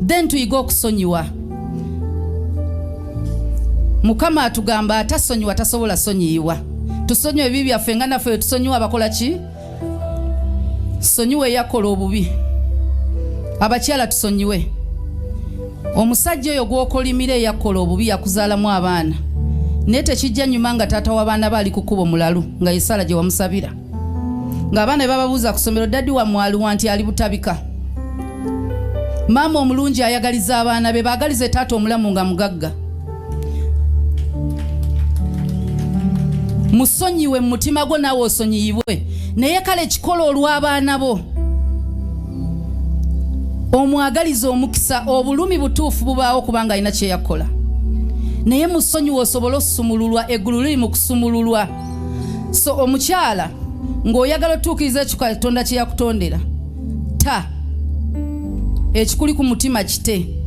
Then tuyige okusonyiwa. Mukama atugamba atasonyiwa tasobola sonyiyiwa. Tusonyiwe ebibi byaffe nga naffe tusonyiwa abakola ki? Sonyiwa eyakola obubi. Abakyala tusonyiwe. Omusajja oyo gw'okolimira eyakola obubi yakuzaalamu abaana, naye tekijja nyuma nga taata w'abaana be ali ku kkubo mulalu, nga yesaala gye wamusabira, ng'abaana be bababuuza ku ssomero, "Daddy wammwe aliwa?" Nti ali Butabika. Maama omulungi ayagaliza abaana be, baagalize taata omulamu nga mugagga. Musonyiwe mu mutima gwo, naawe osonyiyibwe, naye kale kikola olw'abaana bo, omwagaliza omukisa. Obulumi butuufu bubaawo kubanga alina kyeyakola, naye musonyiwe osobole osumululwa. Eggulu liri mu kusumululwa. So omukyala ng'oyagala otuukiriza ekyo Katonda kye yakutondera, ta ekikuli ku mutima kite.